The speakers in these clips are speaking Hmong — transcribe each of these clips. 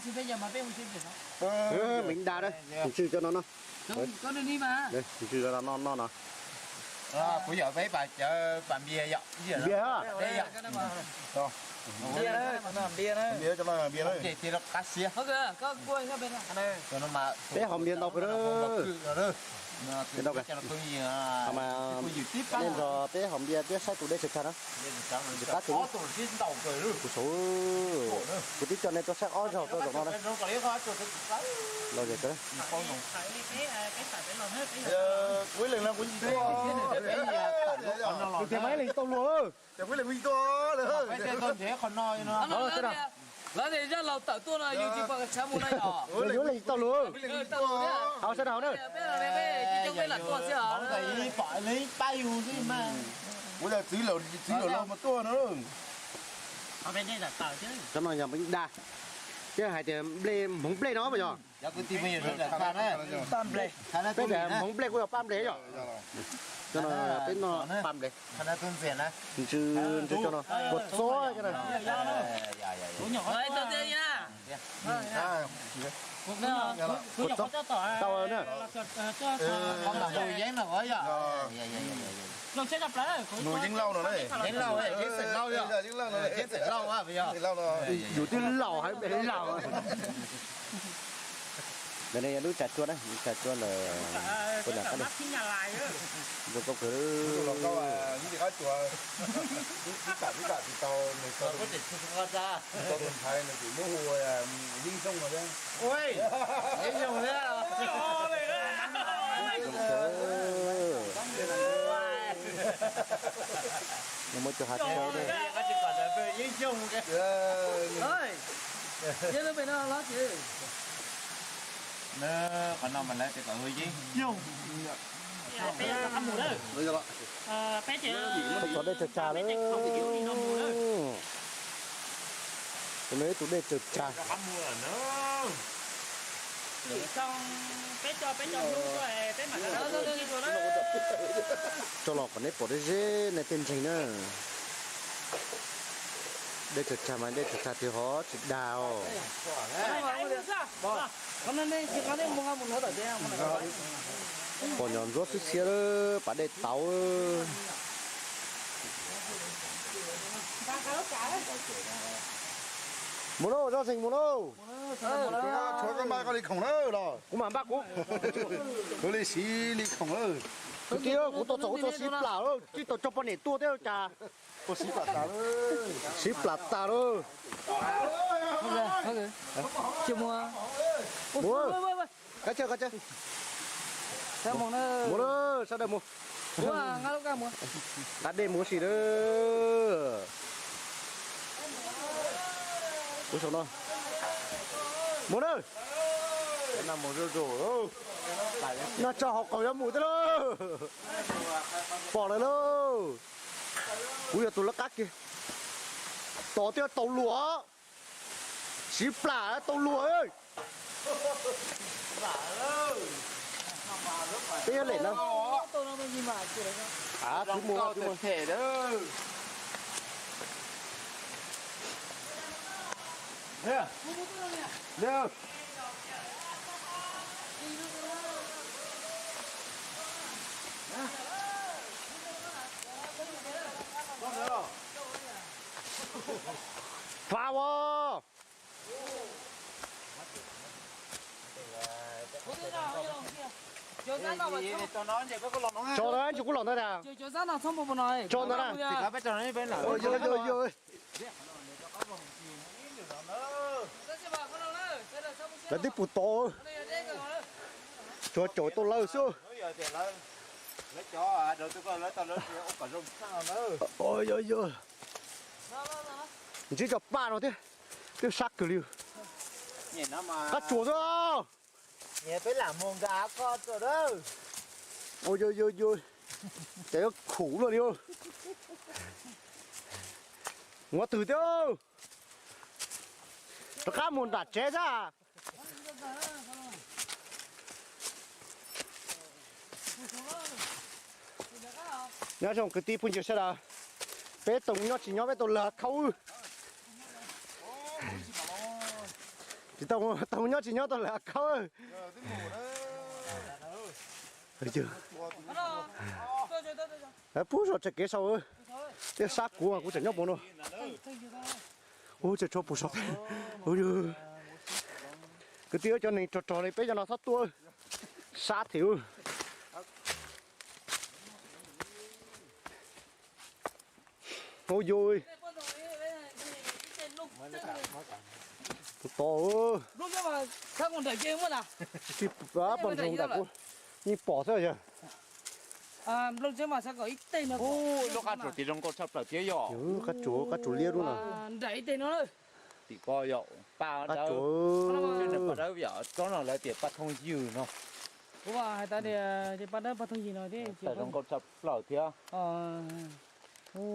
Mev da na, ntsw cov no no. Ntsw cov no no no. Kuv yog peb pas cawv pas npias yom. Npias. Npias cov no npias na. Ces qab siab. Peb hom npias ntau kawg. Mas nej nrog peb hom npias thiab saib tus dej tsawg tsawg na. Tsis qab kawg. Kuv sav, kuv twb coj nej tuaj saib ob zaug rau zaum no na. Los ze kawg. Kuv thiaj mas ib leeg tau luag. Lawv tias zaj laus tawm tuaj no yus tsis pom tshav mus na yom. Yus leej tsis tau luag. Hauv sawv daws na. Peb lam tuaj xwb os. Kuv txiv laus, txiv laus laug mas tuaj na. Cov no yog mev da, thiab hais tias nplej, hmoov nplej no puas yog? Peb tias hmoov nplej kuj yog paj nplej yom. Cov no peb noj paj nplej. Ntsw, ntsw cov no, kua txob cov no. Kua txob tau na. Yus twb laus hais npe laus. Ntawm no yog lub tshav tsuag na, lub tshav tsuag ntawm, ua koob kawg. Muab cov hav tsawb. Qhov no mas lawv tias kom hu yeeb yoog. Tov dej tsawg tsawg lawm. Tus no ib tug dej tsawg tsawg. Tso los kom neb pom deb zeb nej tej ntseeg na. Dej tsawg tsawg mas dej tsawg tsawg tiag hov tsis dag os. Pom nyom ntsuab xwb xiab lawm pas dej tauv. Mus lauj, Zaj Zeeg mus lauj. Kuv mam npaj kuv. Kuv li siv li khoom lawm. Kuv tij, kuv tau txog kuv tau siv plam lawm, tsis tau tso poj niam tuaj thiab cas. Siv plam tas lawm. Mus, qab tsheb, qab tsheb. Mus lawm, sawv daws mus. Nqa dej mus ua si lawm. Kuv saum no. Mus na. Noj tso hauv qaum yuav mus thiab lauj. Pom lawm lauj. Kuv yog tus lawv qab kiag. Tos thiab tau luag. Siv plam tau luag. Peb yuav lem na. Av, twb mus, twb mus. Fav os. Tso ntawd, ntshe kuv los ntawd na. Tso ntawd na. Lawv twb pum tod, tsuav caum tau lawv xwb. Ntsib cov paj no thiab, twb sab kawg li. Qab tsuas xwb. Ua, ces yuav khum luaj li. Muav twg thiab. Rov qab mus nram tsev xwb. Nyob zoo kwv tij phooj ywg sawv daws, peb tau nyob tsis nyob peb tau lawv khaub. Tau, tau nyob tsis nyob tau lawm khawb. Puag saum tsev kev saud, thiaj sab kuv, kuv tseem nyob puag no. Ub, tseem tshuav puag saum. Kwv tij, cov neeg rog rog li peb cov no txhob tuaj, sab thiab. Ub, yus, tus tod, tib pab poj ntxoog ntawm kuv yeej pom xwb yog. Lub qab tsuas tias zoo nkauj tshaj plaws thiab yom. Qab tsuas, qab tsuas liab lub no. Tim ko yog paj dawb, paj dawb yom, tsob no lawv tias paj thooj ywg no. Kuv hais tas tias ces paj dawb paj thooj ywg no thiab zoo nkauj tshaj plaws thiab.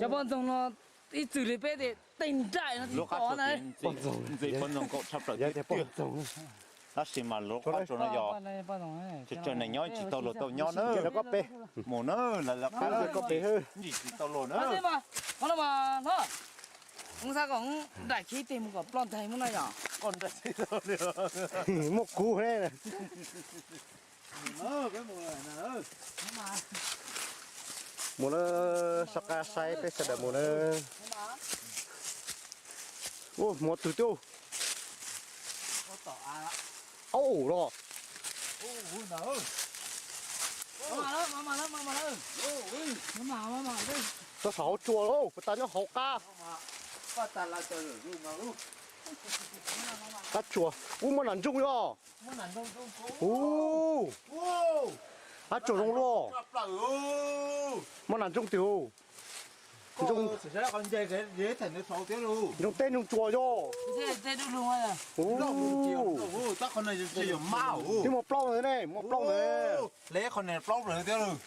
Cov poj ntxoog no ib txwm li peb tias tej nraim no lub qab tsuas ntxim poj ntxoog nkauj tshaj plaws thiab. Tab sis mas lub qab tsuas no yog tseem tshuav neeg nyob tsis tau luag tau nyob na. Mus na, lawv lawv qab tsuas ntxim tsis tau luag na. Qhov no mas no, mus xav kom nraim khib tes mus kom ploj ntag mus no yom. Muaj kuv ne. Mus na, soj qab saib peb sawv daws mus na. Ua, muaj twg thiab. Au los. Rau saum hauv tsuas lauj, puas tas nyob hauv qab. Qab tsuas, ub, muaj nas ntsooj yom. Ub, qab tsuas zoo luaj. Muaj nas ntsooj twg. Ntsooj teb ntsooj tsuas yom. Ub, twb muaj plaub ntawd ne, muaj plaub ntawd.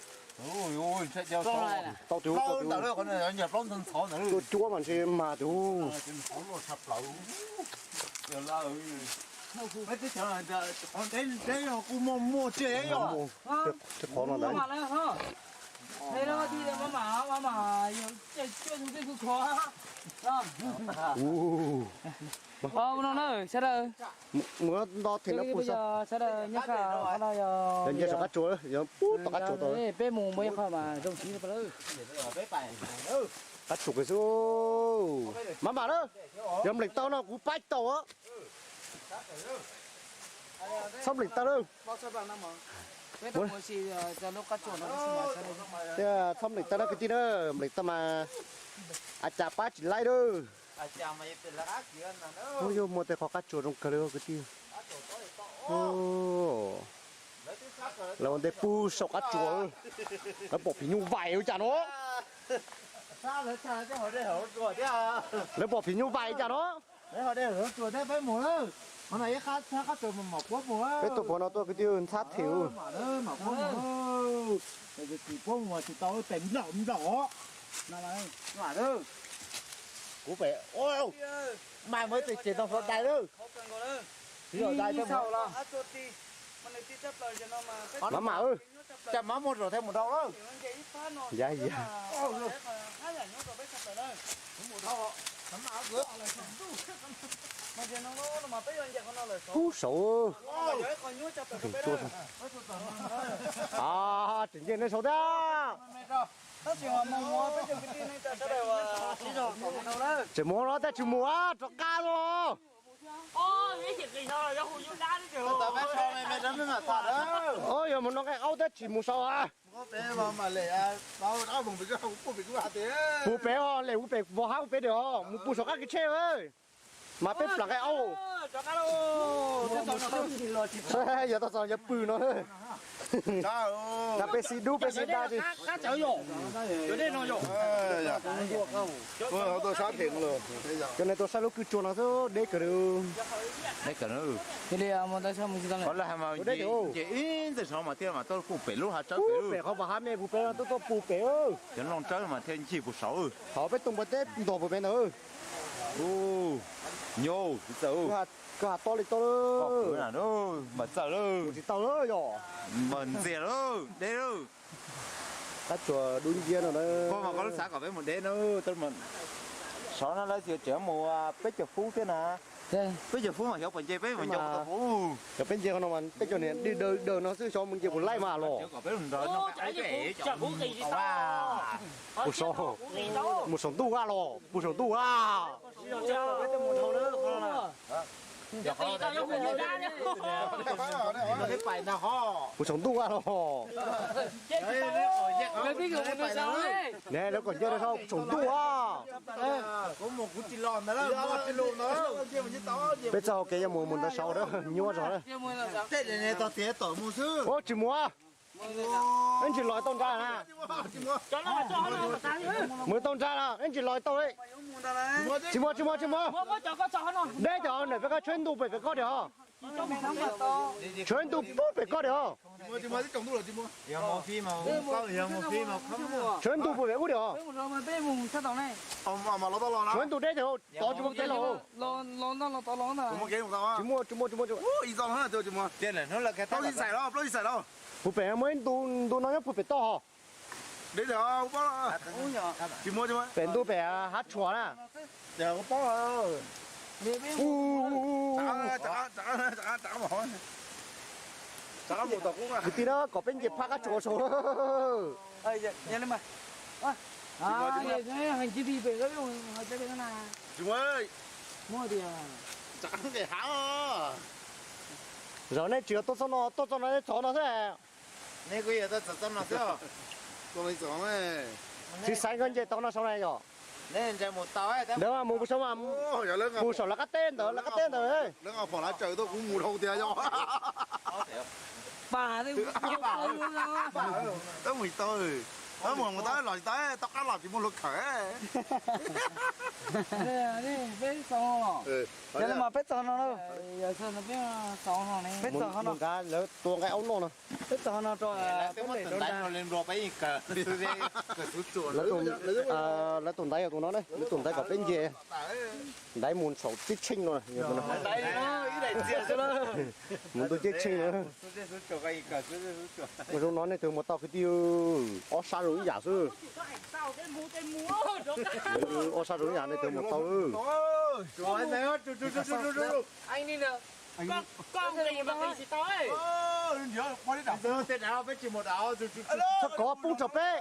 Tau twg, tau twg. Tuaj cuab mas ntshe mag twg. Qhov no ntawd. Ub, no na sawv daws, mus nto them no pus sawv daws nyob qhov no yog nce saum qab tsuas, yog pub tom qab tsuas tau. Peb mus muaj ib qho mas zoo siv. Qab tsuas kawg xwb. Mam mam na, yog npleem tau no kuv paib tau. Txhob npleem tau lawm. Thiab txhob npleem tau na kwv tij na, npleem tau mas a cas pab tsis laib lawm. Ub, yog muaj tej qhov qab tsuas zoo kawg li kwv tij. Lawv ua ntej pug saum qab tsuas, lawv pom phim nyuj vais ua cas no. Lawv pom phim nyuj vais cas no. Peb tuaj puag no tuaj kwv tij, ntxhab them. Kuv pem, mas muaj tej ces tau sov dais lawm. Mam mam, cas mam muaj zog thiab mus dhau lawm. Yam yam. Pub saud. Tseem nce nej saud thiab. Tseem mus los tab tsis mus rov qab los. Yog mus no nqaij aub tab tsis mus saud. Puv pem os, lem puv pem vos hab puv pem dawm os, mus puv saum qab kev tsheb. Mas peb plam nqaij aub. Yog tau txog yog pw no. Cas peb sib dub peb sib da li. Cov neeg tuaj saib lub kwj tsuas no xwb deb kawg li. Deb kawg. Qhov lawv hais mas nce ib ntxwg saud mas thiaj mas tuaj puv pem lub hav tsawb pem. Puv pem qhov pas hav me puv pem no tuaj tuaj puv pem. Cov nplooj tsawb mas thiaj ncig puv saud. Thaum peb tuaj npua teb ntog puv pem ntawd. Nyob tsis txawj. Koj has tob li tob lawm. Npawg txawj lawm. Tsis tau lawm yog. Npawg ntxias lawm, deb lawm. Qab tsuas dub nciab no na. Koj mas koj lub xav kom peb mus deb na. Saud no lawv tseem mus peb caug fub thiab na. Peb cov Hmoob mas xyov puas nce peb mus nce. Cov peb nce no mas peb cov niag dig daws daws no xwb, xyov mus nce puas laij mas los. Puas saum, mus saum ntuj vaj los, puas saum ntuj vaj. Puas saum ntuj vaj los. Ne, lawv kom nce rau saum ntuj vaj. Peb txoj hauv kev yuav mus mus ntawd saud, nyuaj zog na. Ua tsis mus, ib ntsis los tau ntsa na. Mus tau ntsa na, ib ntsis los tau. Tsis mus, tsis mus, tsis mus. Deb cov ntawm peb qab, tshuav ntu pem pem koj diam os. Tshuav ntu pem pem koj diam os. Tshuav ntu pem pem ub diam os. Tshuav ntu deb tod tsis muaj kev los. Tsis muaj, tsis muaj, tsis muaj. Puag pem muaj ib ntu, ntu no nyob puag pem toj hos. Pem ntu pem hav tshuam na. Kwv tij na, kom peb nce phab qab tsua saud. Zaum nej tsis yog tuaj txog no, tuaj txog no nej txhov no xwb. Tsis xaiv nkawd nce tau no saud na yom. Ntawd mas mus saum, mus saum lawv qab teb ntawd, lawv qab teb ntawd. Peb txog no, peb txog no, lawv tua nqaij aub noj no. Peb txog no rau, lawv tus ntaiv yog tus no, lawv tus ntaiv kom peb nce. Ntaiv mus saum teb tsheej no, mus ntu teb tsheej no. Mus zoo no nej twg mus tau kwv tij, ob sab zoo ib yam xwb. Ob sab zoo ib yam nej twg mus tau. Txhob kov poob rau peb.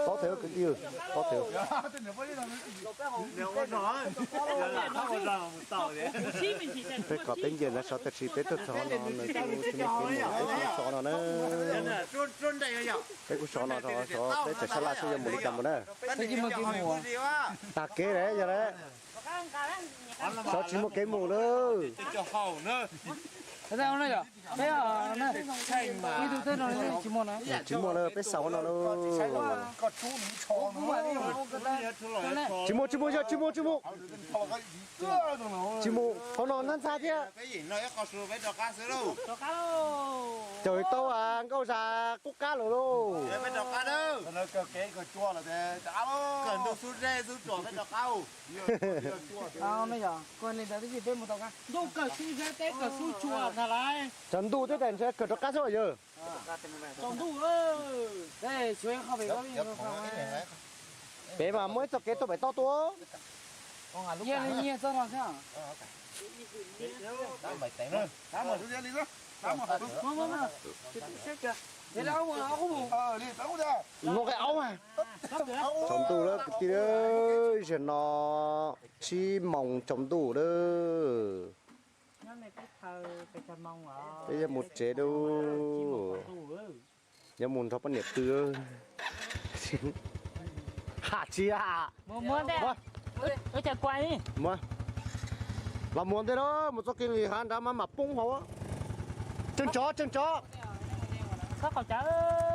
Tob thev kwv tij, tob thev. Peb kom peb nce ntawd sov, tab sis peb tuaj txog no nws kuj tsis muaj kev mus, peb kuj sov no na. Peb kuj sov no, sov peb tseem sab laj xwb, yuav mus li cas mus na. Tag kev lawm yog lawm. Sov tsis muaj kev mus lawm. Tsis muaj lawm, peb xaus no lawm. Tsis muaj, tsis muaj, yog tsis muaj, tsis muaj. Tsis mus, qhov no ntxhab ntxhab thiab. Caum tau nkauj zas qub qab lawm lauj. Tsaus ntuj thiab tes ntshe kawg rov qab xwb yawg. Pem mas muaj ib txoj kev tuaj pem toj tuaj. Muaj nqaij aub. Tsaus ntuj lawm kwv tij, zaum no tsib moos tsaus ntuj lawm. Peb yuav mus tsev lauj. Yuav mus nrog poj niam pw. Ha tsis a. Los mus ntej na, mus txoj kev li hav nrad mas mam poob hauv. Tsw tsov, tsw tsov.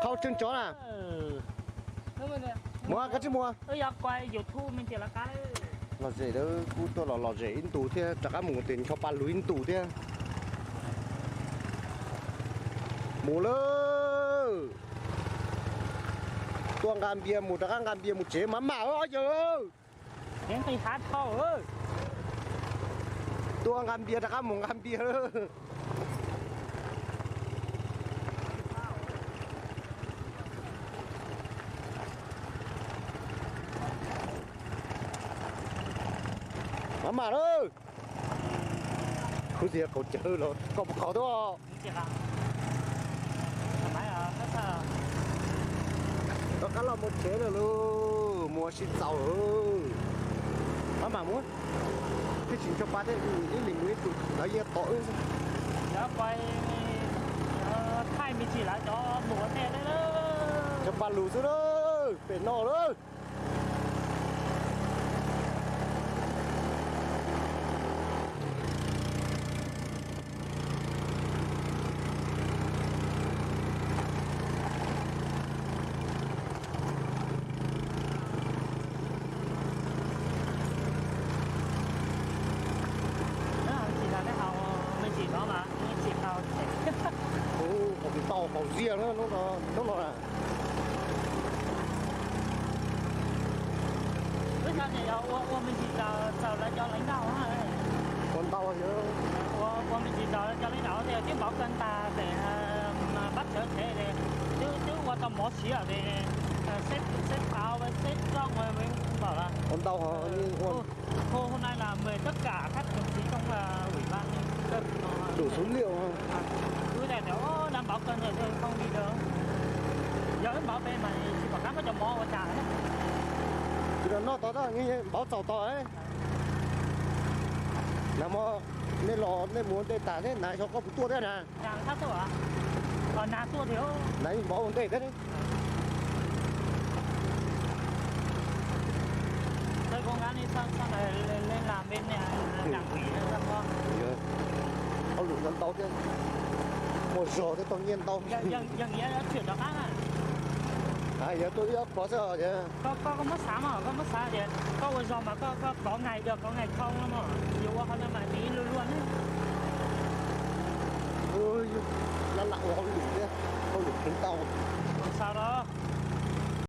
Qhau tsw tsov na. Mus koj tsis mus. Lom zem lawm, kuj tuaj los lom zem ib ntus thiab, rov qab mus tim ncho pa lug ib ntus thiab. Mus lawm. Tuaj nqa npias mus, rov qab nqa npias mus tsev mas mam os yawg. Tuaj nqa npias rov qab mus nqa npias lawm. Maj mam lawm. Kub tias kaum cawv los koj puas qhov tuaj. Rov qab los mus tsev lawm lauj, mus sib txaus lawm. Maj mam mus, twb tsis ncho pa thiab, ib leeg mus ib tug lawv yeej tom wb. Cov pa lus xwb lawm, pem no lawm. Ua ntau hauv ziaj hnub no na. Ua ntau, ua me ntsis txog cov leej daus tias twb npauv kawg ntag, pab tshawv tsev, twb ua tau mov siav, seb pauv seb txoj npaum. Ua ntau, hôm nay là mời tất cả các đồng chí trong ủy ban, đủ số liệu. Wb tias npauv kawg ntag, không đi được. Yog wb npauv pem mas tsis pom qab muab cov mov ua cas. Tsis noj tod, npauv txaus tod. Nag hmo nej los nej mus ua ntej tas thiab, nag hmo koj puas tuaj thiab na? Nag tuaj thiab, nag yeej npauv ua ntej thiab. Hauj lwm ntau ntau thiab, muaj zog thiab tau nyiaj ntau. Yog tuaj ib ob pov xwb. Koj muab xav mas, koj muab xav tias koj ua zog mas koj pauv ngày được, pauv ngày không no mas yuav ua qhov no mas tsis luag luag ne. Lab lam ua hauj lwm thiab, hauj lwm kheev tau.